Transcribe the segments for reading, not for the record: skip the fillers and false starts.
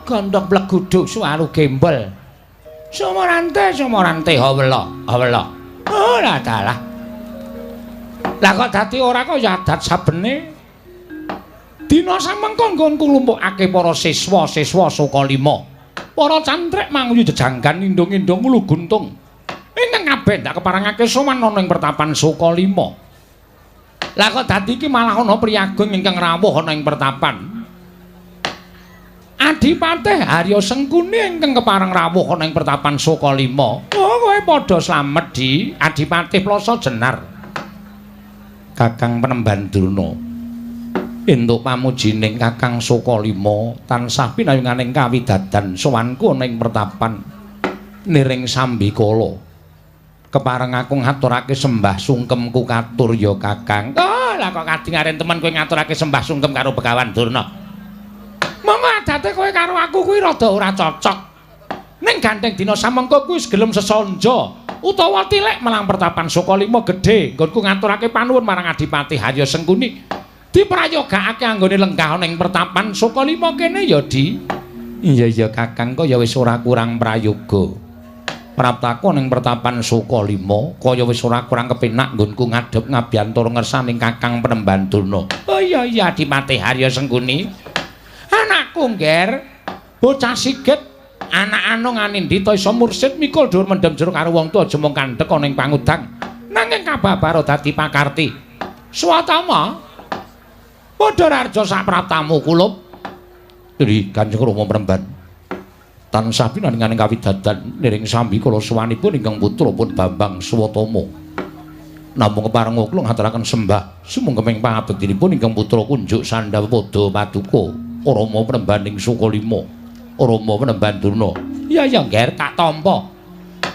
Gondok bleguduk suwaru gembel. Sumorante sumorante hawela hawela. Oh lah dalah. Lah kok dadi ora kaya adat sabene. Dina samengko nggonku nglumpukake para siswa-siswa Sukalima. Para cantrik manguyu jejanggan indung-indung ulu guntung. Ingkang kabeh ndak keparengake sowan ana ing pertapan Sukalima. Lah kok dadi iki malah ana priyagung ingkang rawuh ana ing pertapan. Adipatih Harya Sengkuni ingkang kepareng rawuh ana ing pertapan Sukalima. Oh, kowe padha slamet di Adipatih Plasa Jenar. Kakang Penemban Durna. Entuk pamujining Kakang Sukalima tansah pinayunganing kawidadan sowanku ana ing pertapan niring sambikala. Kepareng aku ngaturake sembah sungkemku katur ya Kakang. Oh, lah kok kadingaren temen kowe ngaturake sembah sungkem karo Begawan Durna. Monggo adate kowe karo aku kuwi rada ora cocok. Ning gandeng dina samengko kuwi wis gelem sesanja utawa tilek melang pertapan Sukalima gedhe nggonku ngaturake panuwun marang Adipati Harya Sengkuni. Diprayogakake anggone lenggah ana ing pertapan Sukalima kene ya Di. Iya iya Kakang kaya wis ora kurang prayoga. Praptaku ning pertapan Sukalima kaya wis ora kurang kepenak nggonku ngadhep ngabyantura ngersaning Kakang Penemban Durna. Oh iya iya Adipati Harya Sengkuni. Anakku ngger, bocah sigit, anak anung anindita iso mursid mikul dhuwur mendem jero karo wong tuwa aja mung kandhek ana ing pangudang. Nanging kababaro dadi pakarti. Swatama padha rarja sapraptamu kulup. Dri Kanjeng Rama Penemban. Tansah pinanganing kawidadan niring sambikala sowanipun ingkang putra pun Bambang Swatama. Namung kepareng kula ngaturaken sembah sumangga pangabektinipun ingkang putra kunjuk sandhapada paduka Rama Penemban ing Sukalima. Rama Penemban Durna. Iya ya ngger tak tampa.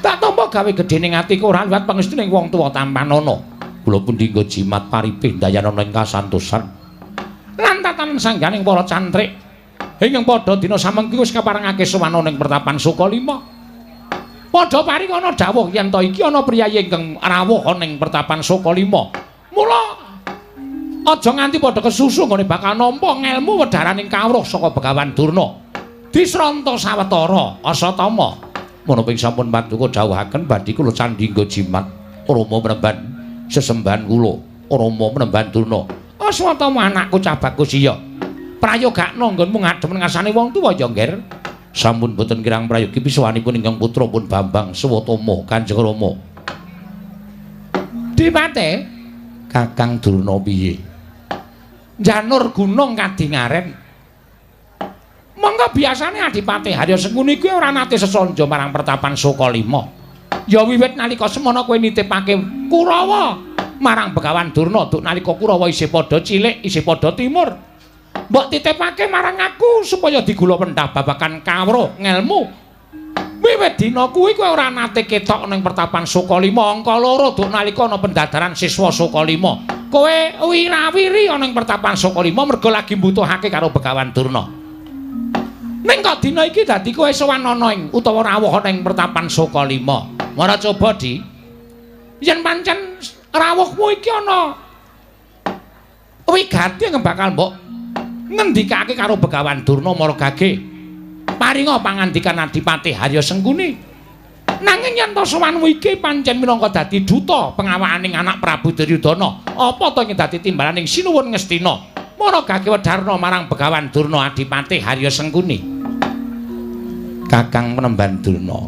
Tak tampa gawe gedhening atiku ora liwat pangestuning wong tuwa tampanana. Kula pundi nggo jimat paripih ndayanana ing kasantosan. Lan tatanan sangganing para cantrik ingkang padha dina samengki wis kaparengake sowan ana ing pertapan Sukalima. Padha paring ana dawuh yen to iki ana priyayi ingkang rawuh ana ing pertapan Sukalima. Mula aja nganti padha kesusu nggone bakal nampa ngelmu wedharaning kawruh saka Begawan Durna. Disranta sawetara Asatama. Menapa ing sampun paduka dawuhaken badhe kula candhi nggo jimat Rama Penemban sesembahan kula Rama Penemban Durna. Aswatama anakku cah bagus iya. Prayogakno nggonmu ngadhep ngarsane wong tuwa ya ngger. Sampun boten kirang prayogi pisuwanipun ingkang putra pun Bambang Swatama Kanjeng Rama. Dipate Kakang Durna piye? Janur gunung kadingaren. Monggo biasane Adipati Harya Sengkuni kuwi ora nate sesanja marang pertapan Sukalima. Ya wiwit nalika semana kowe nitipake Kurawa marang Begawan Durna duk nalika Kurawa isih padha cilik, isih padha timur. Mbok titipake marang aku supaya digula pendah babagan kawruh ngelmu. Wiwit dina kuwi kowe ora nate ketok ning pertapan Sukalima angka loro duk nalika ana pendadaran siswa Sukalima. Kowe wirawiri ana ing pertapan Sukalima mergo lagi mbutuhake karo Begawan Durna. Ning kok dina iki dadi kowe sowan ana ing utawa rawuh ana ing pertapan Sukalima. Mara coba Di. Yen pancen rawuhmu iki ana wigati yang bakal mbok ngendikake karo Begawan Durna mara gage. Paringa pangandikan Adipati Harya Sengkuni. Nanging yen to sowanmu iki pancen minangka dadi duta pengawakaning anak Prabu Duryudana, apa to ing dadi timbalaning Sinuwun Ngastina? Mara gage wedharna marang Begawan Durna Adipati Harya Sengkuni. Kakang Penemban Durna,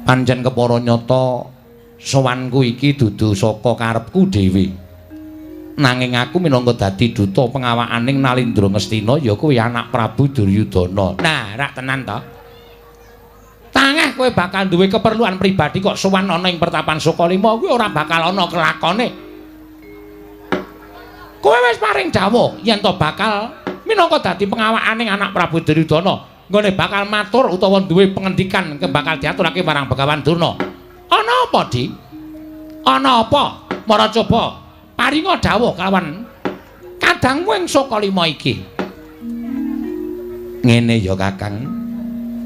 pancen kepara nyata sowanku iki dudu saka karepku dhewe. Nanging aku minangka dadi duta pengawakaning Nalindra Ngastina ya kuwi anak Prabu Duryudana. Nah, rak tenan to? Tangeh kowe bakal duwe keperluan pribadi kok sowan ana ing pertapan Sukalima kuwi ora bakal ana kelakone. Kowe wis paring dawuh yen to bakal minangka dadi pengawakaning anak Prabu Duryudana, nggone bakal matur utawa duwe pengendikan bakal diaturake marang Begawan Durna. Ana apa, Di? Ana apa? Mara coba paringa dawuh kawan kadangmu ing Sukalima iki. Ngene ya Kakang.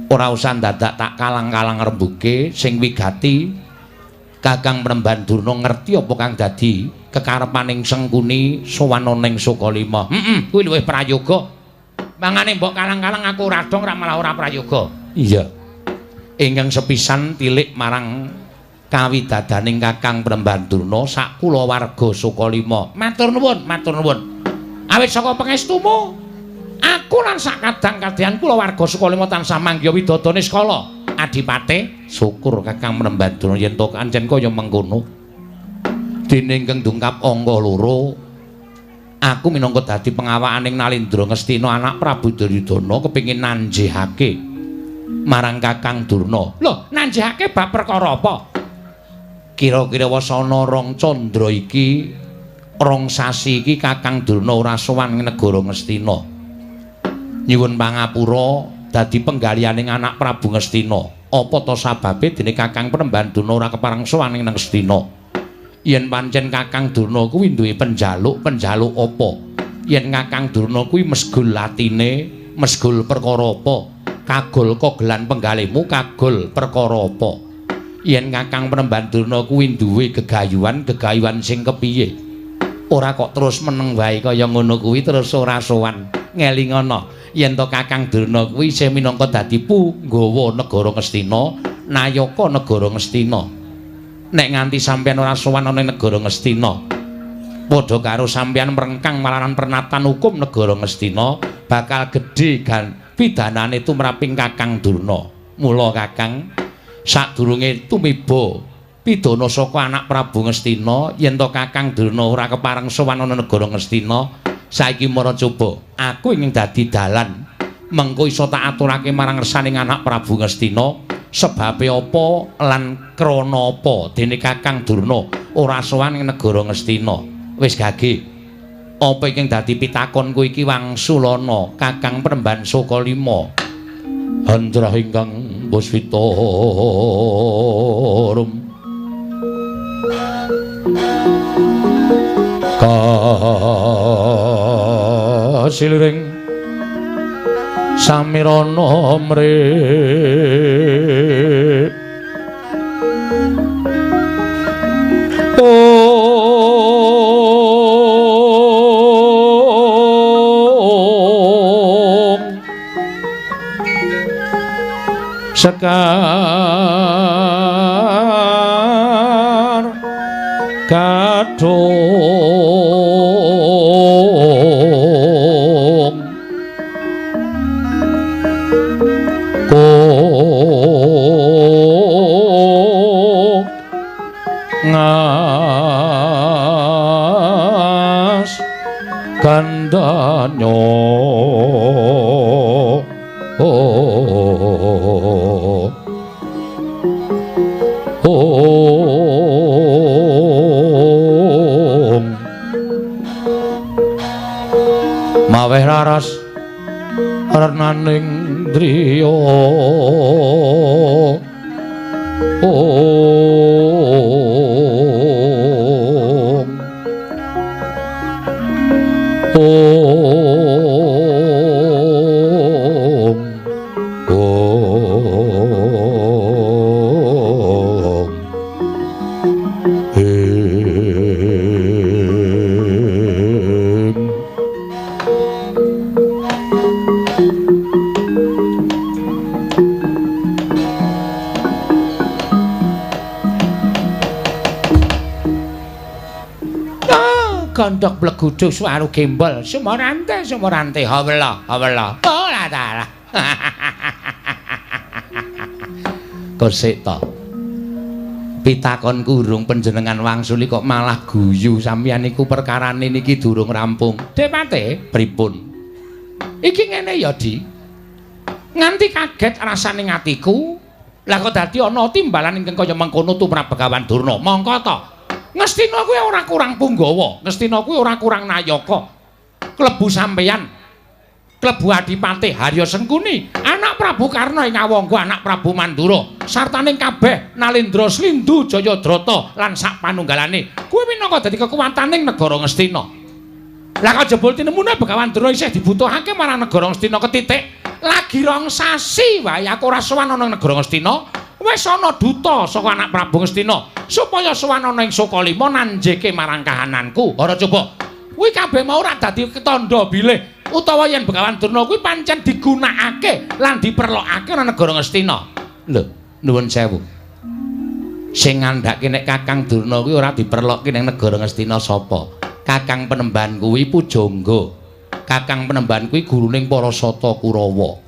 Ora usah dadak tak kalang-kalang rembuke sing wigati. Kakang Penemban Durna ngerti apa kang dadi kekarepaning Sengkuni sowan ana ing Sukalima. Heeh, kuwi luwih prayoga. Mangane mbok kalang-kalang aku ora dong ora malah ora prayoga. Iya. Ingkang sepisan tilik marang kawidadaning Kakang Panembahan Durna sak kulawarga Sukalima. Matur nuwun, matur nuwun. Awit saka pangestumu, aku lan sak kadang-kadang kulawarga Sukalima tansah manggiya widodone skala. Adipate, syukur Kakang Panembahan Durna yen to kancen kaya mengkono. Dene ingkang dungkap angka 2, aku minangka dadi pengawakaning Nalendra Ngastina anak Prabu Duryudana kepengin nanjihake marang Kakang Durna. Lho, nanjihake bab perkara apa? Kira-kira wasana rong candra iki, rong sasi iki Kakang Durna ora sowan ing negara Ngastina. Nyuwun pangapura dadi penggalihaning anak Prabu Ngastina. Apa ta sababe dene Kakang Panembahan Durna ora kepareng sowan ing Ngastina? Yen pancen Kakang Durna kuwi duwe penjaluk, penjaluk apa? Yen Kakang Durna kuwi mesgul atine, mesgul perkara apa? Kagol kogelan penggalihmu kagol perkara apa? Yen Kakang Panembahan Durna kuwi duwe gegayuhan, gegayuhan sing kepiye? Ora kok terus meneng wae kaya ngono kuwi terus ora sowan. Ngelingono yen to Kakang Durna kuwi isih minangka dadi punggawa negara Ngastina, nayaka negara Ngastina. Nek nganti sampeyan ora sowan ana ing negara Ngastina, padha karo sampeyan mrengkang malaran pernatan hukum negara Ngastina, bakal gedhe pidanane tumraping Kakang Durna. Mula Kakang, sadurunge tumiba pidana saka anak Prabu Ngastina, yen to Kakang Durna ora kepareng sowan ana negara Ngastina, saiki mara coba aku ingin dadi dalan mengko iso tak aturake marang ngersaning anak Prabu Ngastina sebabe apa lan krana apa dene Kakang Durna ora sowan ing negara Ngastina. Wis gage apa ingkang dadi pitakonku iki wangsulana Kakang Panembahan Sukalima. Handrah ingkang puswita rum kasiliring samirana mrih ong sekar kadung ngas gandanyo ong maweh raras renaning driya ong ong ong ing. Gondok bleguduk suwaru gembol sumorante sumorante hawela hawela ora dalah. Kosek to pitakonku urung panjenengan wangsuli kok malah guyu sampeyan niku perkarane niki durung rampung. Depate pripun? Iki ngene ya Di, nganti kaget rasane atiku lah kok dadi ana timbalan ingkang kaya mengkono tumrap Begawan Durna. Mongko to Ngastina kuwi ora kurang punggawa, Ngastina kuwi ora kurang nayaka. Klebu sampeyan, klebu Adipati Harya Sengkuni, anak Prabu Karna ing Awangga, anak Prabu Mandura, sartaning kabeh Nalendra Slindu Jayadrata lan sak panunggalane. Kuwi minangka dadi kekuwataning negara Ngastina. Lah kok jebul tinemune Begawan Durna isih dibutuhake marang negara Ngastina ketitik, lagi rong sasi wae aku ora sowan ana negara Ngastina. Wis ana duta saka anak Prabu Ngastina supaya sowan ana ing Sukalima nanjeke marang kahananku. Ora coba. Kuwi kabeh mau ora dadi tandha bilih Utawa yen Begawan Durna kuwi pancen digunakake lan diperlokake ana negara Ngastina. Lho, nuwun sewu. Sing ngandhake nek Kakang Durna kuwi ora diperlokke ning negara Ngastina sapa? Kakang Penemban kuwi pujangga. Kakang Penemban kuwi guruning para Sata Kurawa.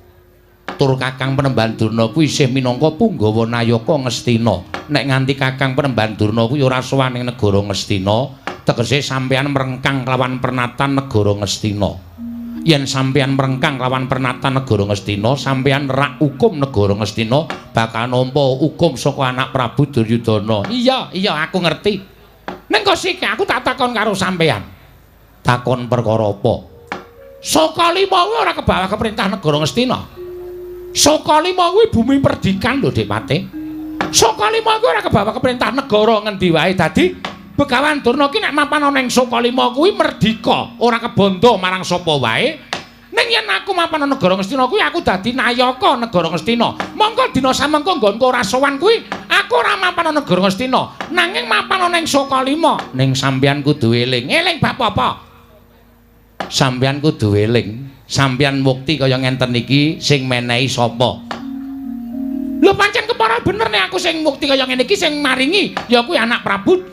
Tur Kakang Penemban Durna kuwi isih minangka punggawa nayaka Ngastina. Nek nganti Kakang Penemban Durna kuwi ora sowan ning negara Ngastina, tegese sampeyan mrengkang kelawan pernatan negara Ngastina. Yen sampeyan mrengkang lawan pernatan negara Ngastina, sampeyan rak hukum negara Ngastina bakal nampa hukum saka anak Prabu Duryudana. Iya, iya aku ngerti. Ning kok sik aku tak takon karo sampeyan. Takon perkara apa? Sokalima kuwi ora kebawa keperintah negara Ngastina. Sokalima kuwi bumi perdikan lho, Dik Pate. Sokalima kuwi ora kebawa keperintah negara ngendi wae. Dadi Begawan Durna ki nek mapan ana ing Sokalima kuwi merdika, ora kebandha marang sapa wae. Ning yen aku mapan ana negara Ngastina kuwi aku dadi nayaka negara Ngastina. Mongko dina samengko nggonku ora sowan kuwi aku ora mapan ana negara Ngastina, nanging mapan ana ing Sokalima. Ning sampeyan kudu eling. Eling bab apa? Sampeyan kudu eling. Sampeyan mukti kaya ngenten iki sing menehi sapa? Lho pancen kepara bener nek aku sing mukti kaya ngene iki sing maringi ya kuwi anak Prabu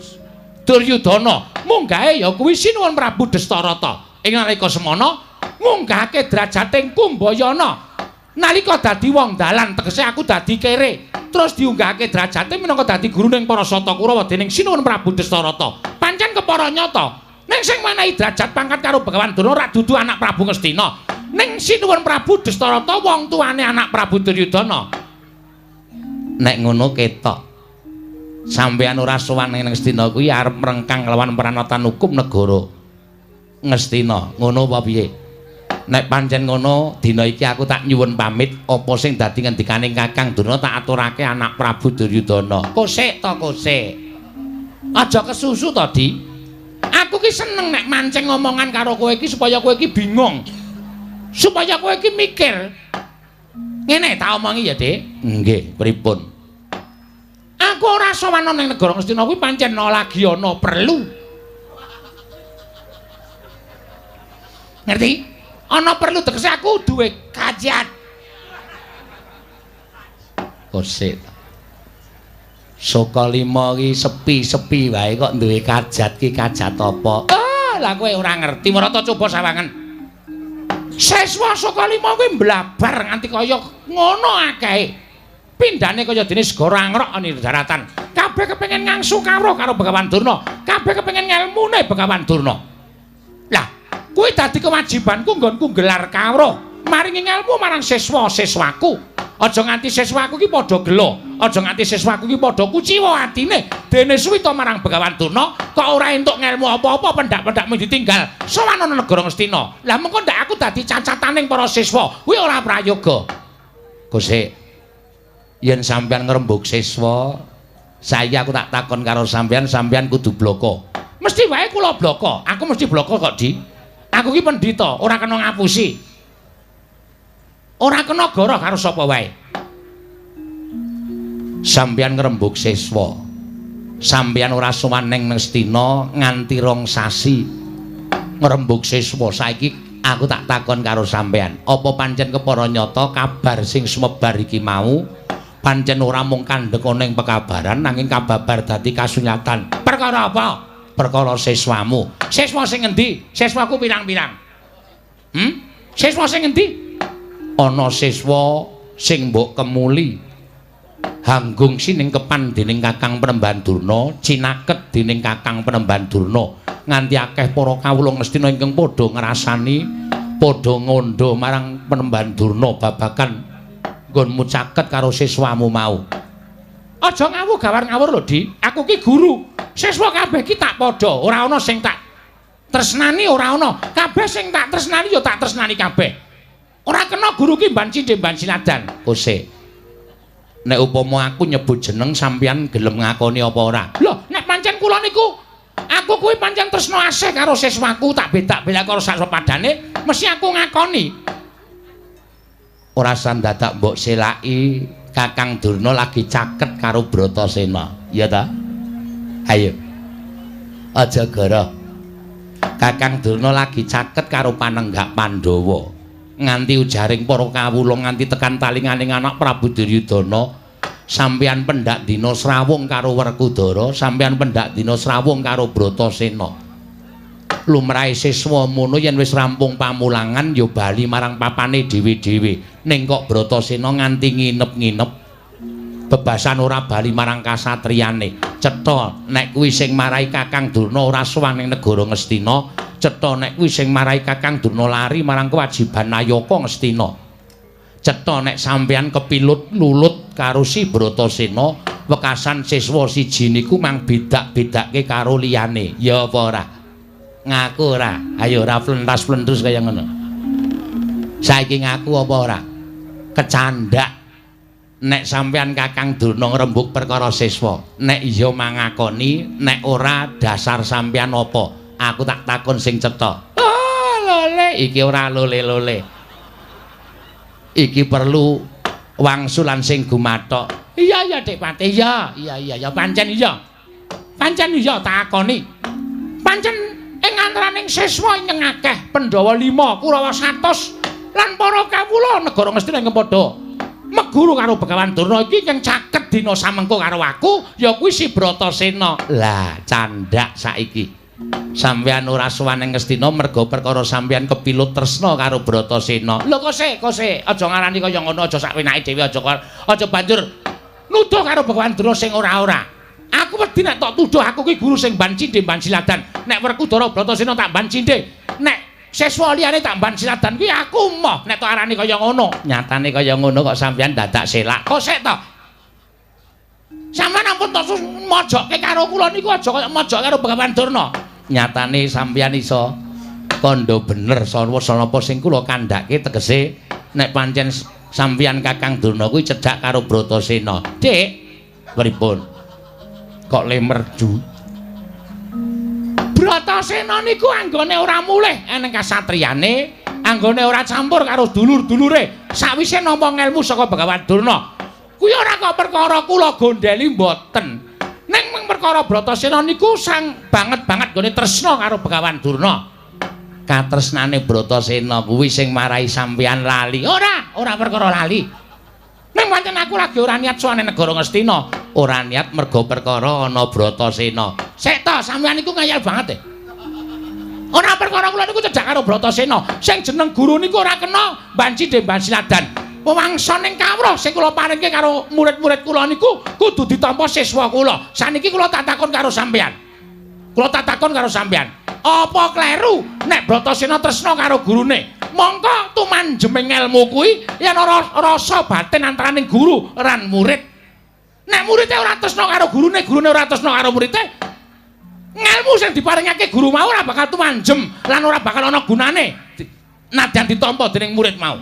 Duryudana. Munggahe ya kuwi Sinuwun Prabu Destarata. Ing nalika semana ngunggahake drajating Kumbayana. Nalika dadi wong dalan tegese aku dadi kere. Terus diunggahake drajate minangka dadi guruning para Sata Kurawa dening Sinuwun Prabu Destarata. Pancen kepara nyata. Ning sing menehi derajat pangkat karo Begawan Durna ora dudu anak Prabu Ngastina. Ning Sinuwun Prabu Destarata wong tuane anak Prabu Duryudana. Nek ngono ketok. Sampeyan ora sowan ning Ngastina kuwi arep mrengkang lawan pranatan hukum negara Ngastina. Ngono apa piye? Nek pancen ngono, dina iki aku tak nyuwun pamit apa sing dadi ngendikaning Kakang Durna tak aturake anak Prabu Duryudana. Kosek to kosek. Aja kesusu to, Di. Aku ki seneng nek mancing ngomongan karo kowe iki supaya kowe iki bingung. Supaya kowe iki mikir. Ngene tak omongi ya, Dik. Nggih, pripun? Aku ora sowan ning negara Ngastina kuwi pancen lagi ana perlu. Ngerti? Ana perlu tegese aku duwe kajat. Kosek. Sokalima iki sepi-sepi wae kok duwe kajat ki kajat apa? Ah, lah kowe ora ngerti, marata coba sawangan. Siswa Sokalima kuwi mblabar nganti kaya ngono akehe. Pindhane kaya dene segara angrok ana daratan. Kabeh kepengin ngangsu kawruh karo Begawan Durna. Kabeh kepengin ngelmune Begawan Durna. Lah, kuwi dadi kewajibanku nggonku gelar kawruh, maringi ngelmu marang siswa-siswaku. Aja nganti siswaku ki padha gela, aja nganti siswaku ki padha kuciwa atine dene suwita marang Begawan Durna kok ora entuk ngelmu apa-apa, pendak-pendak mung ditinggal sowan ana negara Ngastina. Lah mengko ndak aku dadi cacataning para siswa, kuwi ora prayoga. Gusik, yen sampeyan ngrembug siswa, saiki aku tak takon karo sampeyan, sampeyan kudu bloko. Mesti wae kula bloko, aku mesti bloko kok, Di. Aku ki pendhita, ora kena ngapusi. Ora kena goroh karo sapa wae. Sampeyan ngrembug siswa. Sampeyan ora sowan ning Ngastina nganti 2 sasi. Ngrembug siswa saiki aku tak takon karo sampeyan, apa pancen kepara nyata kabar sing sumebar iki mau pancen ora mung kandhek ana ing pekabaran nanging kababar dadi kasunyatan. Perkara apa? Perkara siswamu. Siswa sing endi? Siswaku pirang-pirang? Siswa sing endi? Ana siswa sing mbok kemuli hanggung sining kepan dening Kakang Penemban Durna, cinaket dening Kakang Penemban Durna, nganti akeh para kawula Ngastina ingkang padha ngrasani, padha ngandha marang Penemban Durna babagan nggonmu caket karo siswamu mau. Aja ngawur gawar ngawur lho, Di. Aku ki guru. Siswa kabeh ki tak padha, ora ana sing tak tresnani, ora ana. Kabeh sing tak tresnani ya tak tresnani kabeh. Ora kena guru ki mban cindhe mban sinadan. Kosek. Nek upama aku nyebut jeneng sampeyan gelem ngakoni apa ora? Lho, nek pancen kula niku aku kuwi pancen tresna asih karo siswaku, tak bedak-bedak karo sak sepadane, mesti aku ngakoni. Ora sandadak mbok selaki Kakang Durna lagi caket karo Bratasena. Iya ta? Ayo. Aja goroh. Kakang Durna lagi caket karo panenggak Pandhawa. Nganti ujaring para kawula nganti tekan talinganing anak Prabu Duryudana, sampeyan pendak dina srawung karo Werkudara, sampeyan pendak dina srawung karo Bratasena. Lumrahe siswa mono yen wis rampung pamulangan ya bali marang papane dhewe-dhewe. Ning kok Bratasena nganti nginep-nginep bebasan ora bali marang kasatriyane. Cetha nek kuwi sing marai Kakang Durna ora sowan ning negara Ngastina, cetha nek kuwi sing marai Kakang Durna lari marang kewajiban nayaka Ngastina. Cetha nek sampeyan kepilut lulut karo si Bratasena, wekasan siswa siji niku mang bedak-bedake karo liyane. Ya apa ora? Ngaku ora? Ayo ora plentas-plentus kaya ngono. Saiki ngaku apa ora? Kecandak nek sampeyan Kakang Durna ngrembug perkara siswa. Nek iya mangakoni, nek ora dasar sampeyan apa? Aku tak takon sing cetha. Oh, lole iki ora lole-lole. Iki perlu wangsulan sing gumathok. Iya iya Dik Patih, iya iya iya ya pancen iya. Pancen iya takoni. Pancen ing antaraning siswa ingkang akeh Pandhawa 5, Kurawa 100 lan para kawula negara Ngastina ingkang padha meguru karo Begawan Durna iki ingkang caket dina samengko karo aku ya kuwi si Bratasena. Lah candhak saiki. Sampeyan ora sowan ing Ngastina merga perkara sampeyan kepilut tresna karo Bratasena. Lho kok sik, kok sik, aja ngarani kaya ngono, aja sakwenake dhewe, aja banjur nuduh karo Begawan Durna sing ora-ora. Aku wedi nek tok tuduh aku kuwi guru sing ban cindhe ban siladan. Nek Werkudara Bratasena tak ban cindhe, nek siswa liyane tak ban siladan kuwi aku moh nek tok arani kaya ngono. Nyatane kaya ngono kok sampeyan dadak selak. Kok sik to? Sampeyan ampun tok mojokke karo kula niku aja kaya mojokke karo Begawan Durna. Nyatane sampeyan iso kandha bener sarwa sanapa sing kula kandhake, tegese nek pancen sampeyan Kakang Durna kuwi cedhak karo Bratasena. Dik, pripun? Kok le merdu? Bratasena niku anggone ora mulih eneng kasatriyane, anggone ora campur karo dulur-dulure. Sawise nampa ngelmu saka Begawan Durna, kuwi ora kok perkara kula gondeli mboten. Ning perkara Bratasena niku sang banget-banget gone tresna karo Begawan Durna. Katresnane Bratasena kuwi sing marai sampeyan lali. Ora, ora perkara lali. Ning pancen aku lagi ora niat sowan negara Ngastina, ora niat merga perkara ana Bratasena. Sik to, sampeyan niku ngayal banget e. Ora perkara kula niku cedhak karo Bratasena. Sing jeneng guru niku ora kena banci demban siladan. Wewangsa ning kawruh sing kula paringke karo murid-murid kula niku kudu ditampa siswa kula. Saniki kula tak takon karo sampeyan. Kula tak takon karo sampeyan. Apa kleru nek Bratasena tresna karo gurune? Mongko tumanjeming ilmu kuwi yen ora rasa batin antaraning guru lan murid. Nek muride ora tresna karo gurune, gurune ora tresna karo muride, ngelmu sing diparingake guru mau ora bakal tumanjem lan ora bakal ana gunane nadyan ditampa dening murid mau.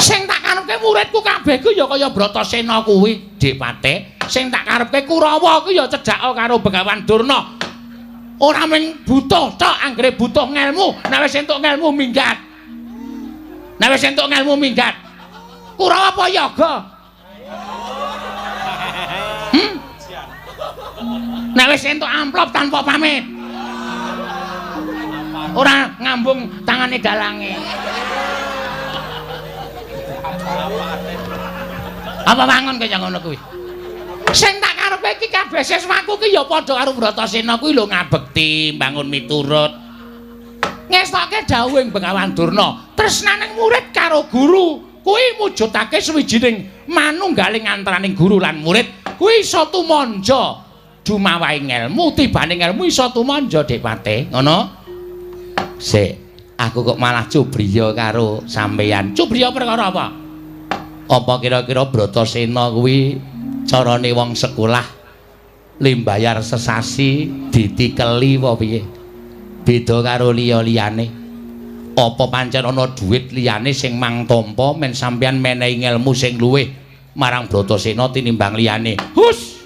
Sing tak karepke muridku kabeh ku ya kaya Bratasena kuwi, Dik Patih. Sing tak karepke Kurawa ku ya cedhak karo Begawan Durna. Ora mung butuh tok, anggere butuh ngelmu, nek wis entuk ngelmu minggat. Nek wis entuk ngelmu minggat. Kurawa apa yoga? Nek wis entuk amplop tanpa pamit. Ora ngambung tangane dalange. Apa wangun kaya ngono kuwi? Sing tak karepe iki kabeh siswaku ki ya padha karo Bratasena kuwi lho, ngabekti, mbangun miturut. Ngestoke dawuhing Begawan Durna, tresnaning murid karo guru kuwi mujudake suwijining manunggaling antaraning guru lan murid kuwi iso tumanja dumawahe ngelmu, tibane ngelmu iso tumanja, Dik Patih. Ngono? Sik, aku kok malah cubriya karo sampeyan. Cubriya perkara apa? Apa kira-kira Bratasena kuwi carane wong sekolah limbayar sesasi ditikeli apa piye? Beda karo liya-liyane. Apa pancen ana dhuwit liyane sing mang tampa men sampeyan menehi ngelmu sing luwih marang Bratasena tinimbang liyane? Hus.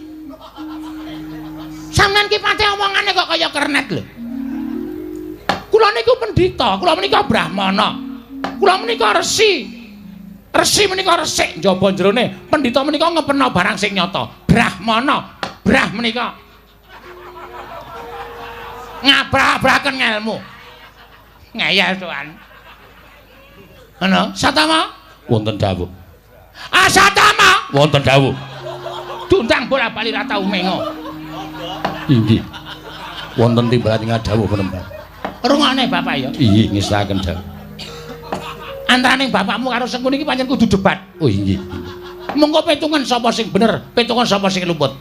Sampeyan ki pate omongane kok kaya kernet lho. Kula niku pendhita, kula menika brahmana. Kula menika resi. Resi menika resik njaba jerone, pendhita menika ngepena barang sing nyata. Brahmana, brah menika. Ngabrak-abraken ngelmu. Ngeyel tuan. Ngono, Satama wonten dawuh. Asatama wonten dawuh. Dundang bola-bali ra tau mengo. Inggih. Wonten timbalan ing dawuh penemban. Rungokne bapak ya. Inggih, ngestaken dawuh. Antaraning bapakmu karo Sengkuni iki pancen kudu debat. Oh inggih. Monggo petungan sapa sing bener, petungan sapa sing luput.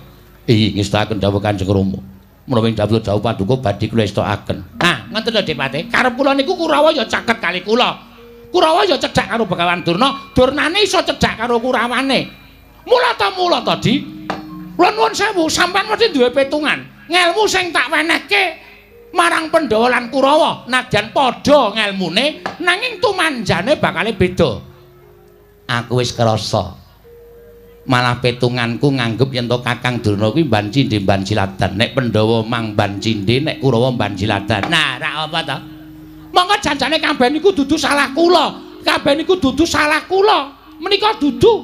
Inggih, ngestaken dawuh Kanjeng Rama. Menawi dawuh dawuh paduka badhe kula estokaken. Nah, ngoten lho Depate. Karep kula niku Kurawa ya caket kali kula. Kurawa ya cedhak karo Begawan Durna, Durnane iso cedhak karo Kurawane. Mula ta mula ta, Di. Kula nuwun sewu, sampean mesti duwe petungan. Ngelmu sing tak wenehke marang Pandhawa lan Kurawa, nadyan padha ngelmune, nanging tumanjane bakale beda. Aku wis krasa. Malah petunganku nganggep yen to Kakang Durna kuwi mban cindhe mban jiladan. Nek Pandhawa mang mban cindhe, nek Kurawa mban jiladan. Nah, ra apa to? Monggo janjane kabeh niku dudu salah kula. Kabeh niku dudu salah kula. Menika dudu.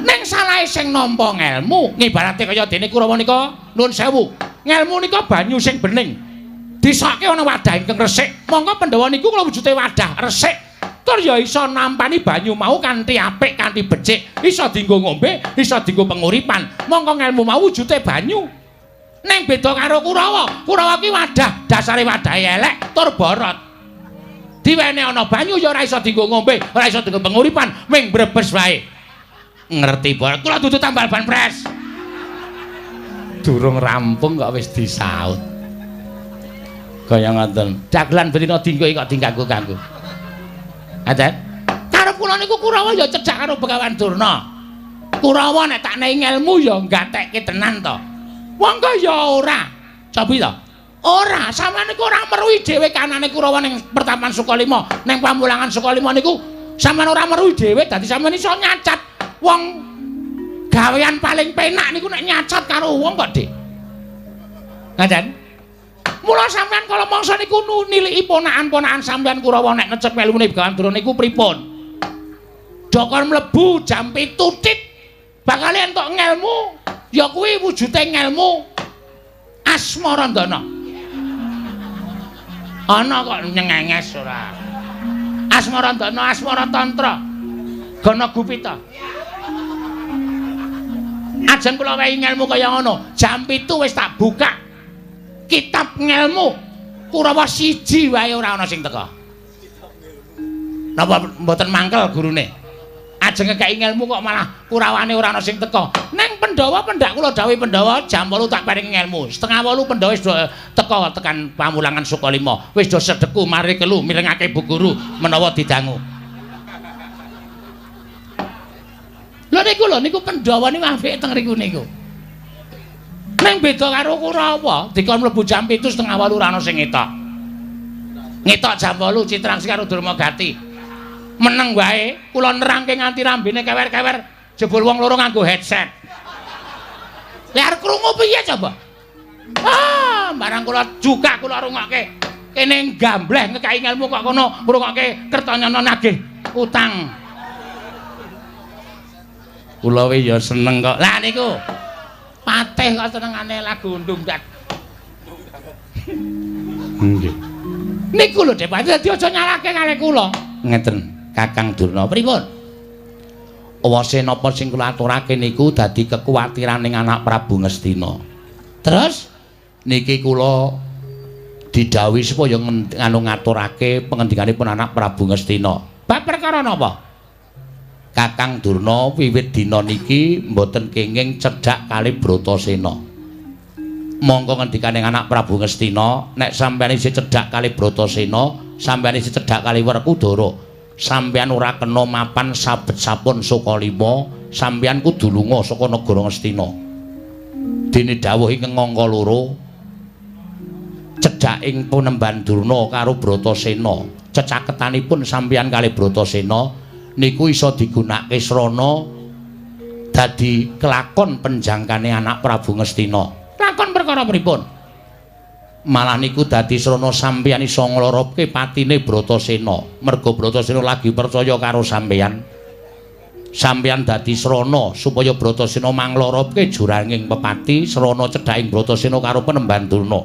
Ning salahe sing nampa ngelmu, ngibarate kaya dene Kurawa nika, nuwun sewu. Ngelmu nika banyu sing bening. Disake ana wadah ingkang resik. Monggo Pandhawa niku kula wujude wadah resik. Tur ya iso nampani banyu mau kanthi apik, kanthi becik, iso dienggo ngombe, iso dienggo penguripan. Monggo ngelmu mau wujude banyu. Ning beda karo Kurawa. Kurawa ki wadah, dasare wadahe elek tur borot. Diwene ana banyu ya ora iso dienggo ngombe, ora iso dienggo penguripan, ming brebes wae. Ngerti borot. Kula dudu tambal ban pres. Durung rampung kok wis disaut. Kaya ngoten. Dagelan bedina dinggo kok diganggu-ganggu. Aten. Karep kula niku Kurawa ya cedhak karo Begawan Durna. Kurawa nek tak nehi ngelmu ya gatekke tenan to. Wong kok ya ora. Cobi to. Ora, sampeyan niku ora meruhi dhewe kanane Kurawa ning pertapan Sukalima, ning pamulangan Sukalima niku sampeyan ora meruhi dhewe dadi sampeyan iso nyacat wong gawean paling penak niku nek nyacat karo wong kok, Dik. Ngaten. Mula sampeyan kala mangsa niku niliki ponakan-ponakan sampeyan Kurawa nek necep elmune Begawan Durna niku pripun? Dokon mlebu jam 7 tit bakal entuk ngelmu, ya kuwi wujude ngelmu Asmarandana. Ana kok nyengenges ora. Asmarandana, Asmara Tantra. Gana Gupita. Ajeng kula wehi ngelmu kaya ngono, jam 7 wis tak buka kitab ngelmu Kurawa siji wae ora ana sing teka. Napa mboten mangkel gurune? Ajeng ngekeki ngelmu kok malah Kurawane ora ana sing teka. Neng Pandhawa pendak kula dawuhi Pandhawa jam 8 tak paringi ngelmu. 7:30 Pandhawa wis teka tekan pamulangan Sukalima. Wis do sedeku mari kelu mirengake Bu Guru menawa didangu. Lho niku lho niku Pandhawa niku apik teng riku niku. Neng beda karo Kurawa, dikon mlebu jam 7 7:30 ora ana sing ngetok. Ngetok jam 8 Citrangsi karo Durmagati. Meneng wae, kula nerangke nganti rambene kewer-kewer, jebul wong loro nganggo headset. Lah arep krungu piye coba? Ah, barang kula juga kula rungokke. Kene gambleh ngekeki ngelmu kok kono ngrungokke Kertanyana nagih utang. Kula we ya seneng kok. Lah niku patih kok senengane lagu ndungdak. Nggih. Niku lho Dek, dadi aja nyalahke kalih kula. Ngeten, Kakang Durna. Pripun? Wase napa sing kula aturake niku dadi kekuwatiraning anak Prabu Ngastina. Terus niki kula didhawuhi supaya nganu ngaturake pengendikanipun anak Prabu Ngastina. Bab perkara napa? Kakang Durna wiwit dina niki mboten kenging cedhak kali Bratasena. Mongko ngendikane anak Prabu Ngastina, nek sampeyan isih cedhak kali Bratasena, sampeyan isih cedhak kali Werkudara, sampeyan ora kena mapan sabet sapun Sukalima, sampeyan kudu lunga saka negara Ngastina. Dene dawuh ingkang angka 2 cedhak ing Panembahan Durna karo Bratasena, cecaketanipun sampeyan kali Bratasena niku iso digunakake srana dadi kelakon penjangkane anak Prabu Ngastina. Lakon perkara pripun? Malah niku dadi srana sampeyan iso ngloropke patine Bratasena. Merga Bratasena lagi percaya karo sampeyan. Sampeyan dadi srana supaya Bratasena mangloropke juranging pepati srana cedhaking Bratasena karo Panembahan Durna.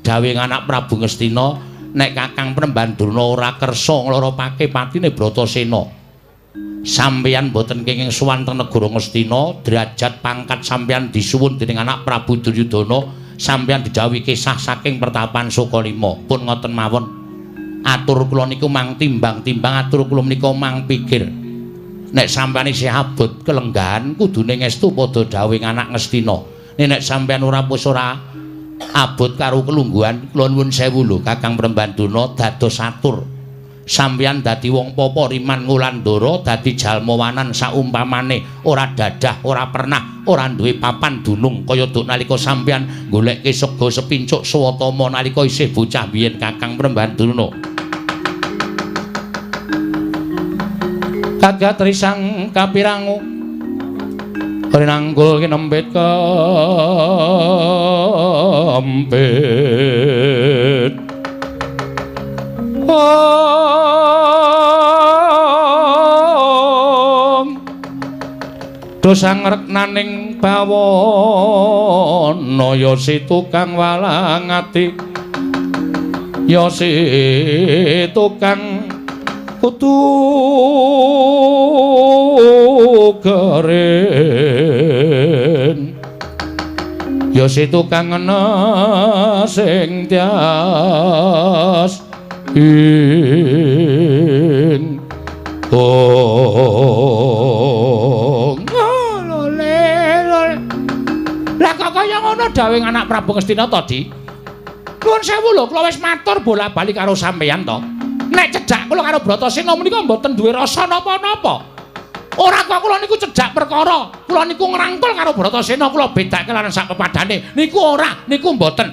Dawuh anak Prabu Ngastina, nek Kakang Penemban Durna ora kersa ngloropake patine Bratasena, sampeyan boten kenging sowan teng negara Ngastina, derajat pangkat sampeyan disuwun dening anak Prabu Duryudana, sampeyan didhawuhi kisah saking pertapan Sukalima. Pun ngoten mawon. Atur kula niku mang timbang-timbang, atur kula menika mang pikir. Nek sampeyan isih abot kelenggahan kudune ngestu padha dawuh anak Ngastina. Nek sampeyan ora wis ora abot karo kelungguhan, kula nuwun sewu lho Kakang Penemban Durna, dados atur. Sampeyan dadi wong papa riman ngulandara, dadi jalma wanan saumpamane ora dadah, ora pernah, ora duwe papan dunung kaya duk nalika sampeyan golekke sega sepincuk swatama nalika isih bocah biyen Kakang Penemban Durna. Kagat risang kapirangu rinanggul kinempit kempit. Om dosang reknaning bawana ya si tukang walang ati, ya si tukang kudu keren, ya si tukang ngena sing tias ing ong. Lah kok kaya ngono dawuh anak Prabu Ngastina to, Di? Nuwun sewu lho, kula wis matur bola-bali karo sampeyan to. Nek cedhak kula karo Bratasena menika mboten duwe rasa napa-napa. Ora kok kula niku cedhak perkara, kula niku ngrangkul karo Bratasena, kula bedake lan sak pepadane. Niku ora, niku mboten.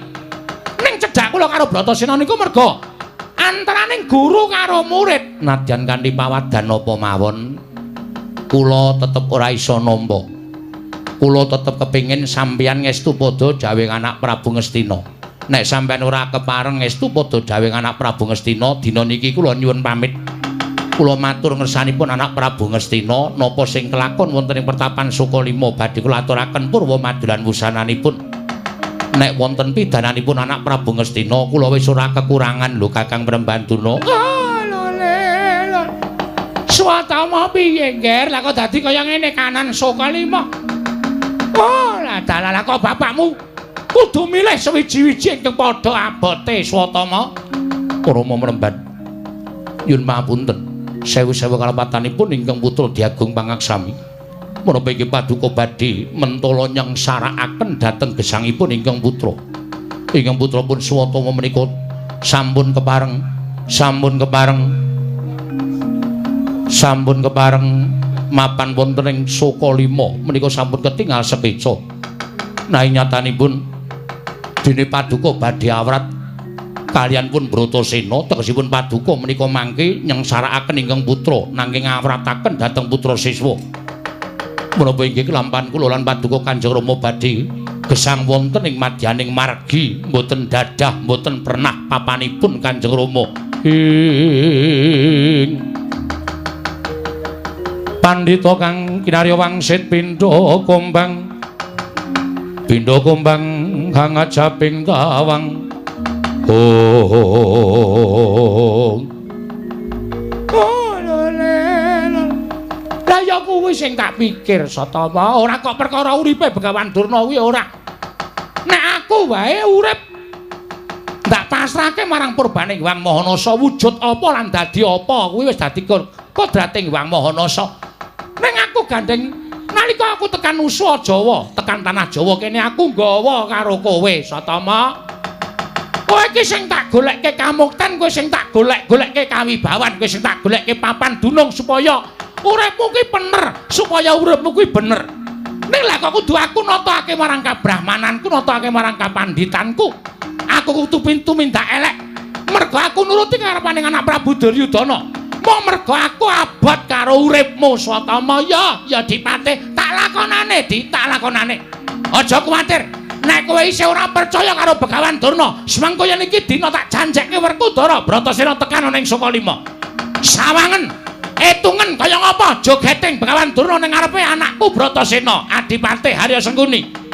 Ning cedhak kula karo Bratasena niku merga antaraning guru karo murid. Nadyan kanthi pawadan napa mawon, kula tetep ora iso nampa. Kula tetep kepingin sampeyan ngestu padha dawuh anak Prabu Ngastina. Nek sampeyan ora kepareng ngestu padha dawuh anak Prabu Ngastina, dina niki kula nyuwun pamit. Kula matur ngersanipun anak Prabu Ngastina, napa sing kelakon wonten ing pertapan Sukalima badhe kula aturaken purwa madulan wusananipun. Nek wonten pidananipun anak Prabu Ngastina, kula wis ora kekurangan lho Kakang Penemban Durna. Swatama piye, Ngger? Lah kok dadi kaya ngene kanan Sukalima? Oh, lah dalah kok bapakmu kudu milih sewiji-wiji ingkang padha abote Swatama. Rama Mremban, nyuwun pamunten. Sewu-sewu kalepatanipun ingkang putra Diagung Pangaksami. Menapa iki paduka badhe mentala nyengsarakaken dhateng gesangipun ingkang putra. Ingkang putra pun Swatama menika sampun kepareng, sampun kepareng, sampun kepareng mapan wonten ing Sukalima menika sampun ketingal sekeca. Nanging nyatanipun dene paduka badhe awrat kalian pun Bratasena, tegesipun paduka menika mangke nyengsarakaken ingkang putra nanging ngawrataken dhateng putra siswa. Menapa inggih kelampahan kula lan paduka Kanjeng Rama badhe gesang wonten ing madyaning margi, mboten dadah, mboten pernah papanipun Kanjeng Rama. Ing pandhita kang kinarya wangsit pindha kumbang, pindha kumbang kang ajaping tawang. Oh, lah ya kuwi sing tak pikir Satama, ora kok perkara uripe Begawan Durna kuwi ora. Nek aku wae urip ndak pasrahke marang purbaning Hyang Maha Nasa, wujud apa lan dadi apa kuwi wis dadi kodrating Hyang Maha Nasa. Ning aku gandeng nalika aku tekan Nusa Jawa, tekan tanah Jawa kene aku nggawa karo kowe Satama. Kowe iki sing tak golekke kamukten, kowe sing tak golek-golekke kawibawan, kowe sing tak golekke papan dunung supaya uripmu kuwi bener, supaya uripmu kuwi bener. Ning lah kok kudu aku natake marang kabrahmananku, natake marang kapanditanku. Aku kudu pintu mindak elek. Mergo aku nuruti karepane anak Prabu Duryudana. Mung mergo aku abot karo uripmu Swatama, ya ya dipate, tak lakonane, di tak lakonane. Aja kuwatir. Nek kowe isih ora percaya karo Begawan Durna, semangko yen iki dina tak janjekke Werkudara Bratasena tekan ana ing Sukalima. Sawangen, etungen kaya ngapa jogeting Begawan Durna ning ngarepe anakku Bratasena, Adipati Harya Sengkuni.